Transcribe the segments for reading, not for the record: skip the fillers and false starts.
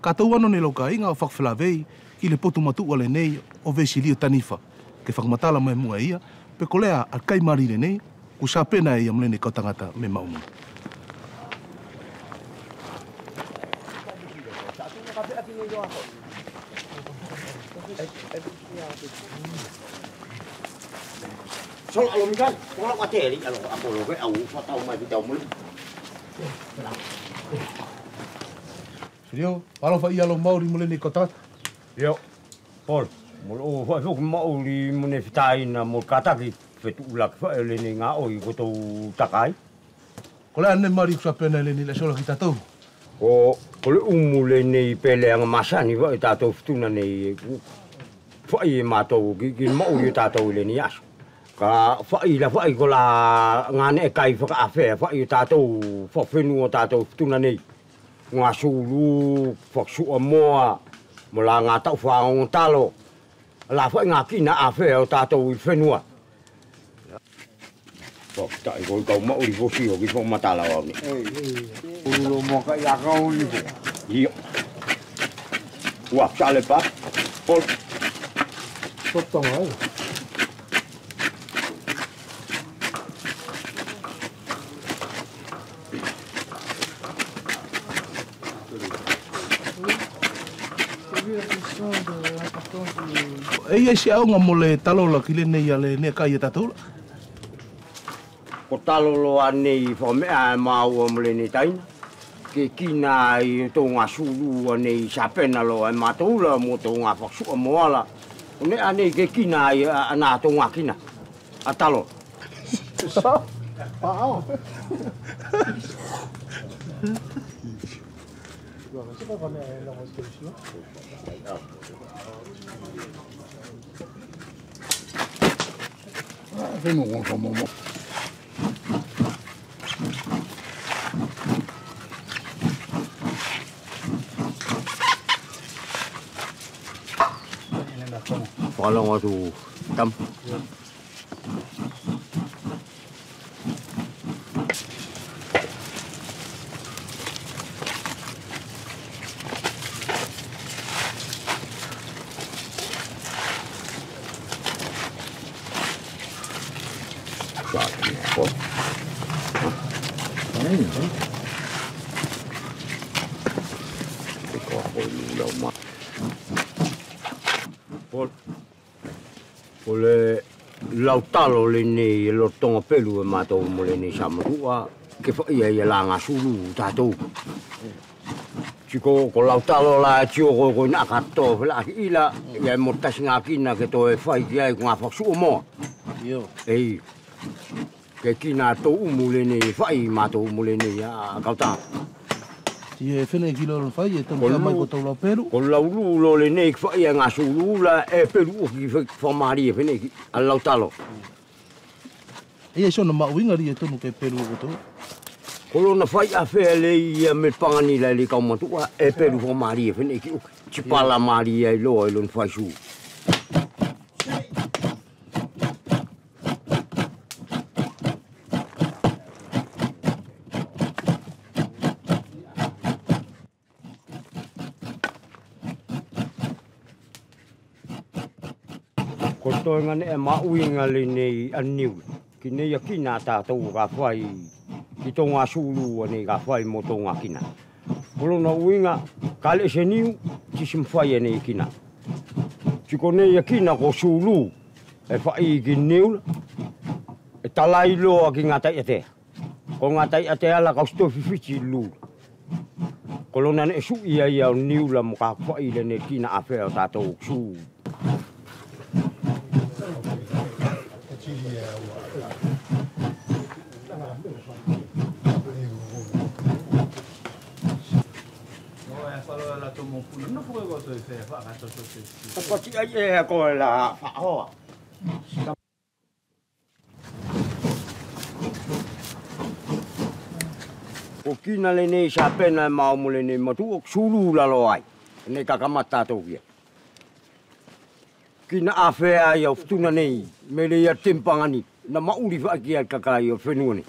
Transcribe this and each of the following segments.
Ka tau ano nei lau ka aiga o fakufelavei ki le potu matuʻu a lenei o vesilio tanifa ke fakumatala mai mua ia pe kolea a kai mari lenei ku sapena ia mo lenei kautagata me maumuna. Sol alo mi kai, ko la te ri alo ako lo ke au fa tau mai tau mo. Silio, alo fa ia lo mauri mo lenei kautagata. Io. Paul, mo o fa fo mauri mo ne fitai na mo kataki fetu ula fa le ne nga o i ko tou takai. Ko le ane mari ku sapena lenei le sola ki tatou. Ko le umu le nei pele anga masani va tatou futuna nei fa i matou ki mauri tatou le ni aso. Ka fa i la fa i ko la ngane kai fa ka afe fa i tatou fa fenu tatou futuna nei. Ngā sulu, whakasua moa, mo la ngā tau whaangongo talo. La whai ngā kina a whea o tātou i whenua. Tai koi kau mauri fosi o ki whakamatala au nei. Ulu mo ka ia kau ni fo. Ia. Ua, sale pa. Pol. Sotanga ai. E ia se aonga mo le talo la ki lenei a le nea kai e tatou la. Ko talo loa nei whakamea e maua mo le nei taina. Ke kina i tō ngā sulu a nei sapena loa e mātou la mo tō ngā whakasua moala. O ne anei ke kina i a nā tō ngā kina. A talo. Pao. Whakalongo atu tam. O le lautalo le nei e lo tonga pelu e mātou mo le nei samatua ke whaia ia la ngā sulu tātou. Tiko ko lautalo la e tio ko ko nā katoa whela ki ila ia e mo tasi ngā kina ke to e whai ki ai ko ngā whakasua moa. Io. Ei, ke kina tō umu le nei whai mātou mo le nei a kauta. Ti e whene ki loro whai e tonu kia mai ko tau lau pelu. Ko laulu lo le nei whai a ngā sulu la e pelu o ki whamari e whene ki a lautalo. E e sona mauinga ri e tonu ke pelu o kotou. Ko lona whai a whea le ia me pangani lai le kaumatua e pelu whamari e whene ki uke. Tipala mari ai loa e lona whai su. Ko toenga ne e mauinga le nei aniu. Ki nei a kina tātou ka whai ki tō ngā sulu a nei ka whai mō tō ngā kina. Ko lona uinga, ka le se niu, tisim whai e nei kina. Tiko nei a kina ko sulu e whai ki niu, e talai loa ki ngā tai atea. Ko ngā tai atea la ka usto whiwhiti lula. Ko lona ne e sui ia ia o niu la mo ka whai le nei kina a whea o tātou su. Pati ai e ko la whahoa. Ko kina le nei sa pena e mao mo le nei matu o sulu lalo ai. Nei kakamata tātou kia. Kina a whea ia o futuna nei, me le ia tempangani, na mauri wha ki ai kakai o whenua nei.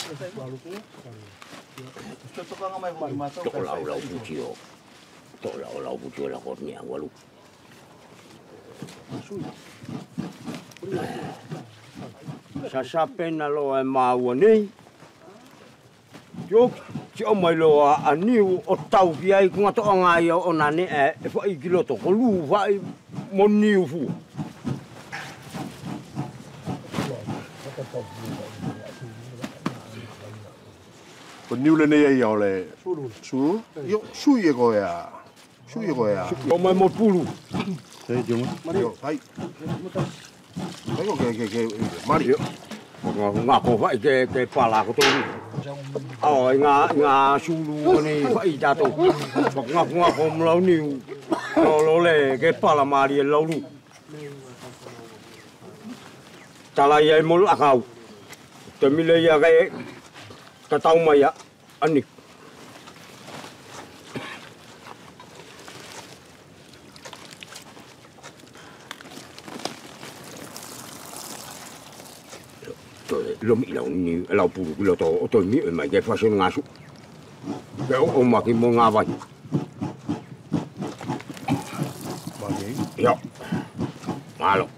To lau lau putio. To lau lau putio la ko ni awalu. Sa sapena lo e maua nei. Yo ti o mai loa a niu o tau ki ai ku ngato ngai o nane e fo i kiloto ko lu fa mo niu fu. Ko niu le nei ai o le sulu. Yo sui e ko ya. Sui e ko ya. O mai mo pulu. Te jo. Yo ai. Ai ko ke mari. Ngā ko whai ke pala ko tōru. Oh, ngā sulu nei whai tātou. Ngā ngā ko mlau niu. Lo le ke pala mari e laulu. Talai ai mo lakau. Te mile ia ke tatau mai a ani. Lo mi lau ni lau pulu ki loto o toi mi mai ke fasen ngasu. Ke o maki mo ngawai. Mari. Yo. Malo.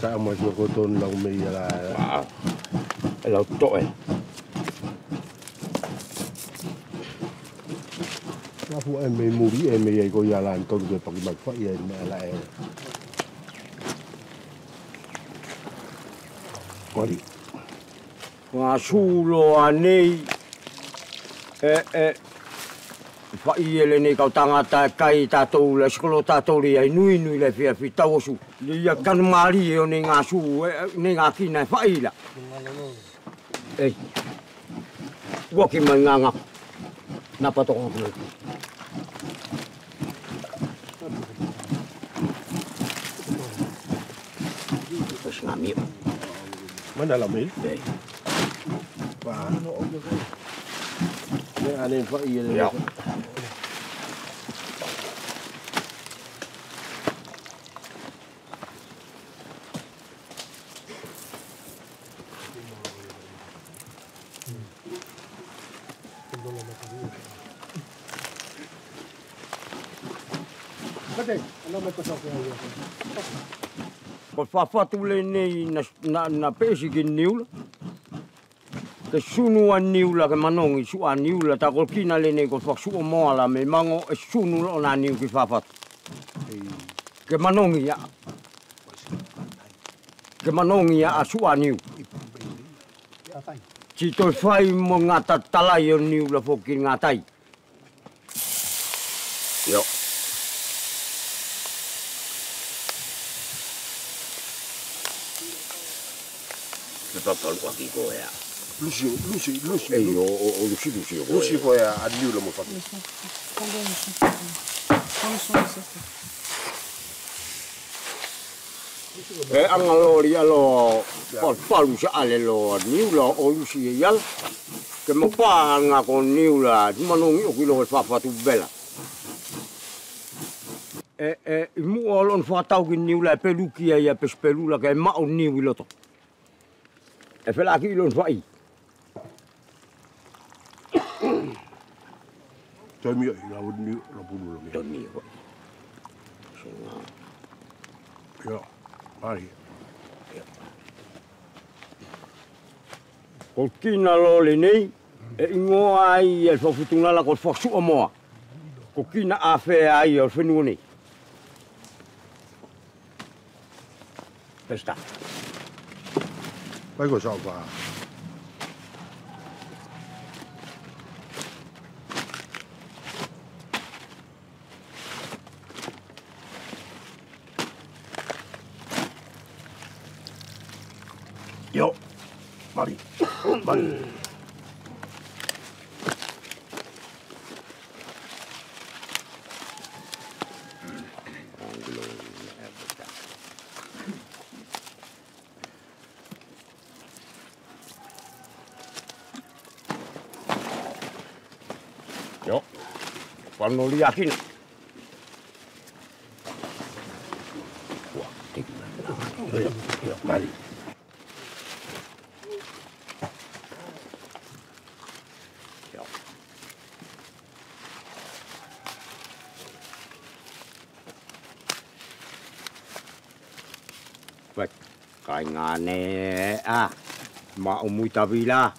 Ta mo jo ko ton lau me la. Lau to e. La fu e me muri e me ko ia la ton ke paki mai fa ia me la e. Mari. Ngā sulo anei e whai ele nei kau tangata kai tātou le skolo tātou le ai nui nui le fia fitau osu. Le ia kanu maari e o nei ngā su, nei ngā kina e whai la. Ei, waki mai ngā ngā. Nā patoka ngā. Pes ngā mio. Mana la mil? Ei. Ba. Ne ane whai ele. Ia. Ko whawhatu le nei na pesi ki niula. Ke sunu a niula ke manongi su a niula. Ta ko kina le nei ko whaksu o moa la me mango e sunu lo na niu ki whawhatu. Ke manongi a. Ke manongi a su a niu. Ti toi whai mo ngā tatalai o niula fo ki ngā tai. Yo. Papalu aki ko ea. Lusi, lusi, lusi. Ei, o lusi, lusi ko ea. Lusi ko ea, a niula mo whaki. E anga lori alo, palu sa ale lo niula o lusi e iala. Ke mapaa ngā ko niula, manongi o ki lo e whawhatu bela. E mua o lon whatau ki niula e peluki ai a pespelula ke mao niu i loto. E whela ki lon whai. Toi mio i lau niu la pulu lo mea. Toi mio whai. Ia, mari. Ko kina lo le nei, e ingoa ai e whafutunala ko whasua moa. Ko kina a whea ai o whenua nei. Pesta. Pai ko sao wha. Yo. Mari. Mari. Yo. Quando li akina. Wah, tik. Yo, mari. Yo. Vậy, cái ngà nè à, mà ông mui ta vi la.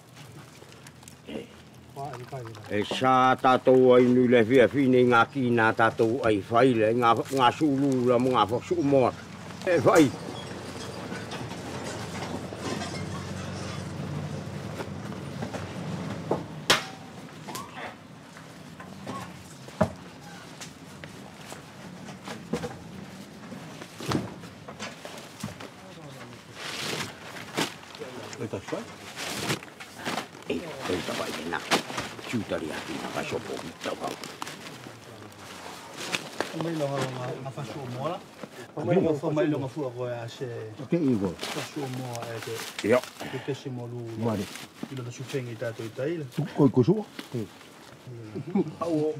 E sa tātou ai nui le fia fine ngā ki nā tātou ai whai le ngā sulu la mo ngā whasu moa. E whai. E ta whai? E, e ta whai e nā. Tūtari ati nā whasopo ki tau hau. Mai longa ngā whasu o moa la. Mai longa mai longa fua koe a se Ke igo. whasu o moa e te Yo. te kesi mo lu. Mari. I lona sufengi tātou i taila. Tu koi kosua. Au.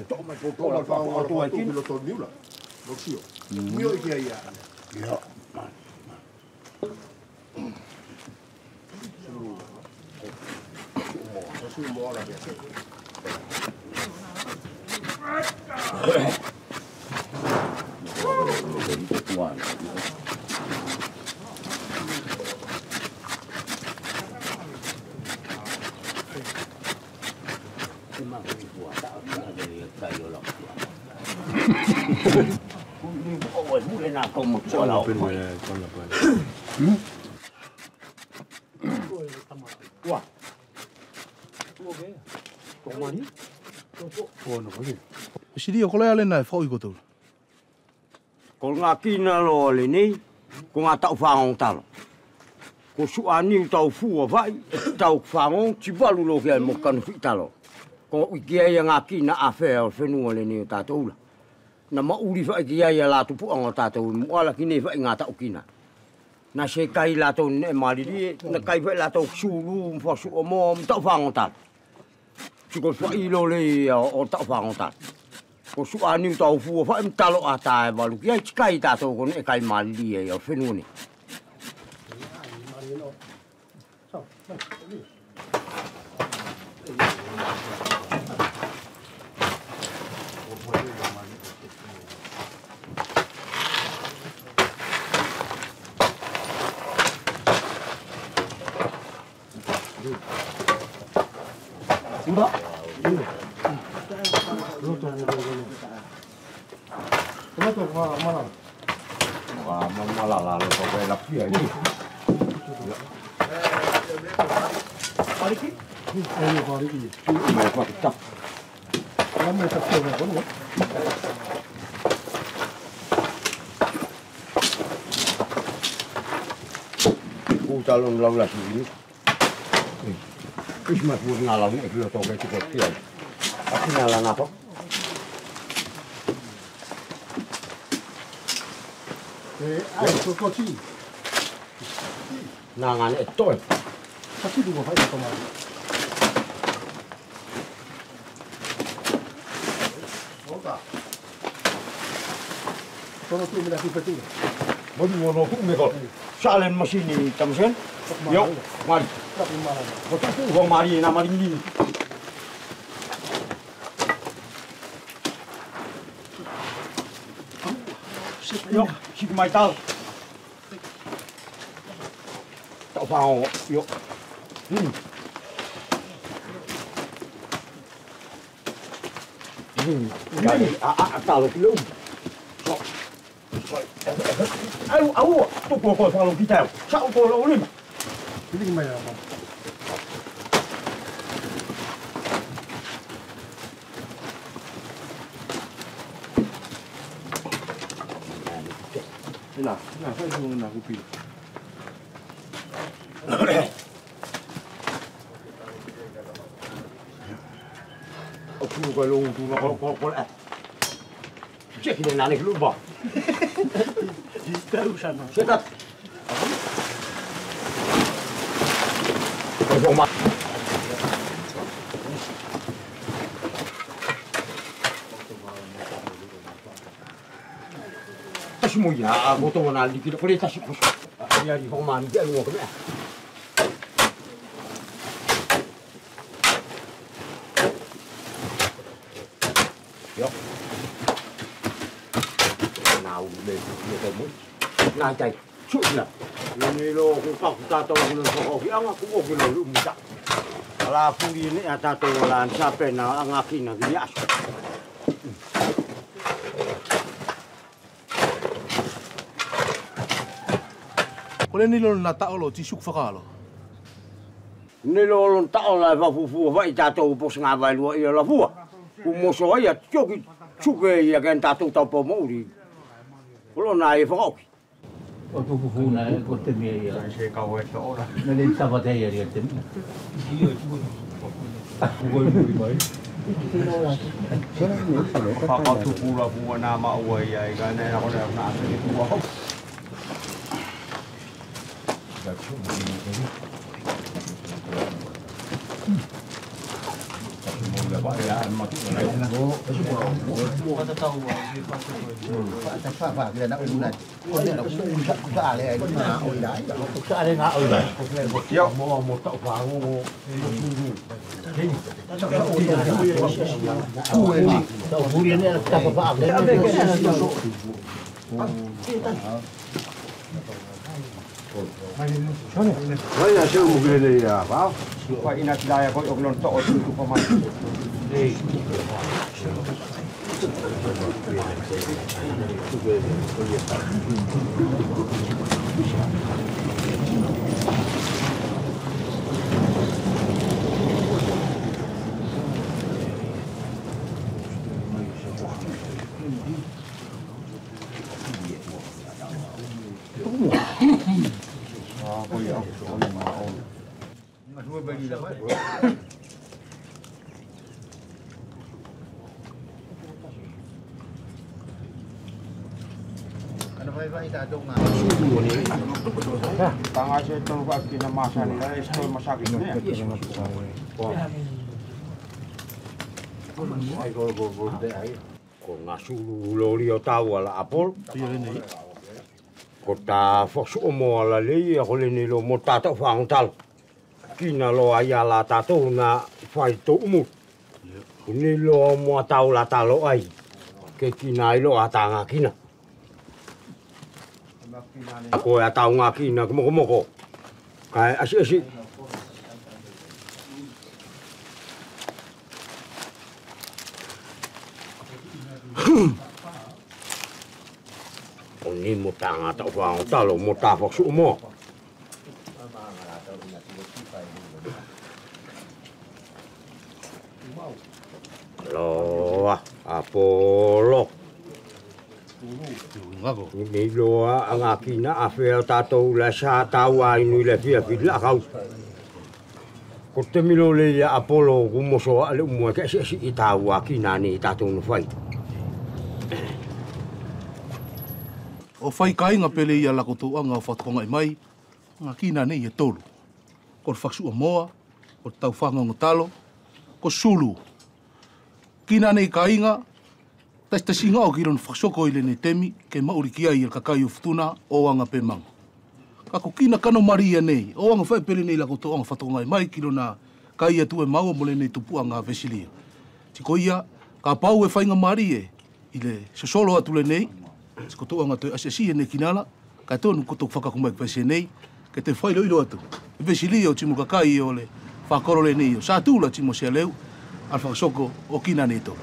Tō mai kō la whāngo atoa e kina. Lo tō niula. Lo sio. Mio i kia ia. Yo. Su mo la be. Wah. Siri o kole ale nai whoi kotou. Ko ngā kina loa le nei, ko ngā tau whangong talo. Ko sua niu tau fua whai, e tau whangong, tiwalu lo kia mo kanu fi talo. Ko uikia ia ngā kina a whea o whenua le nei o tātou ula. Na mauri whai ki ia la tupu anga tātou, muala ki nei whai ngā tau kina. Na se kai lātou ne mariri, na kai whai lātou sulu, mwhasu o moa, tau whangong talo. Tiko whai lo le o tau whangong talo. Ko sua niu tau fua whai mtalo a tāe walu. Kia i tikai tātou ko ne kai mariri e o whenua nei. Ura. Mala la lo ko la pia ni. Pariki? E pariki. Mai pa ta. La me ta ko no. Ku talon lau la si. Isma fu ngā lau e kilo tō ke tiko pia. Akina la ngā pa. E ai ko ko ti. Nā ngā e toi. Pati du whai ko mai. Ota. Kono tu me la ki petu. Mo du no ku me ko. Salen masini tamsen. Yo, mari. Ko tu ku mari na mari ni. Yo, si mai tau. Tau vào, yo. Cái a tao lo lu. Au au, tu ko ko fa lo ki tau. Sa ko lo ni. Ni mai a. La, la, fai su una cupila. O ku ka lo tu na ko ko ko. Check ni na ni lu ba. Check. Ko ma. Tasi mo ya, mo to na li ki ko le tasi ko. Ya ri ho ma ni ke lo ko me. Yo. Nào le le ko mo. Na tai chu la. Ni lo ko ka ta to ko ko ki anga ko ko lo lu mu ta. Ala fu ni ata to la sa pe na anga ki na ki ya. Ko le ni lo na ta o lo ti suk whakalo. Ni lo lo ta o la va fufu va i tātou po nga vai lua i la fua. Ku moso ai a tioki tsuke i a ken tātou tau po mauri. Ko lo na e whakaoki. O tu fufu na e ko te mea ia. Se kau e te ora. Na le tapa te ia ria te mea. Whakatupu la fua nā maua ia i ka nena ko nea nā se tua hau. Ko ngā sulu lori o tau ala apol. Ko tā whaksuo mō ala lei, ko le ni lo mō tātou whaangtalo. Kina lo ai ala tātou nā whai tō umu. Ko ni lo mō tau la talo ai. Ke kina ai lo a tā ngā kina. Ko e a tau ngā kina ki moko moko. Kai asi asi. O ni mo tā ngā tau whaangtalo mō tā whaksuo mō. Loa, Apollo. Ni loa a ngā kina a whea tātou la sa tau a inui le fia whila kau. Ko te milo le ia Apollo ku moso a le umua ke esi esi i tāu a kina ni tātou no whai. O whai kainga pele ia lako tau anga o whatukonga i mai, ngā kina nei e tolu. Ko te whakasua moa, ko te tauwhanga talo, ko sulu. Kina nei kainga, tasinga o ki rona whakasoko i le nei temi, ke mauri ki ai el kakai o futuna o anga pe manga. Ka ko kina kano maria nei, o anga whai pele nei lako tau anga whatukonga i mai ki rona kai atu e maua mo le nei tupu anga vesilia. Tiko ia, ka pau e whainga marie i le sosolo atu le nei, ko tō anga toi asasi e nei kinala, ka tōnu ko tō whakakumai ki nei, ke te whailo ilo atu. E vesilia o timo kakai o le whakorole nei o sātūla timo sea leu, al whakasoko o kina nei tō.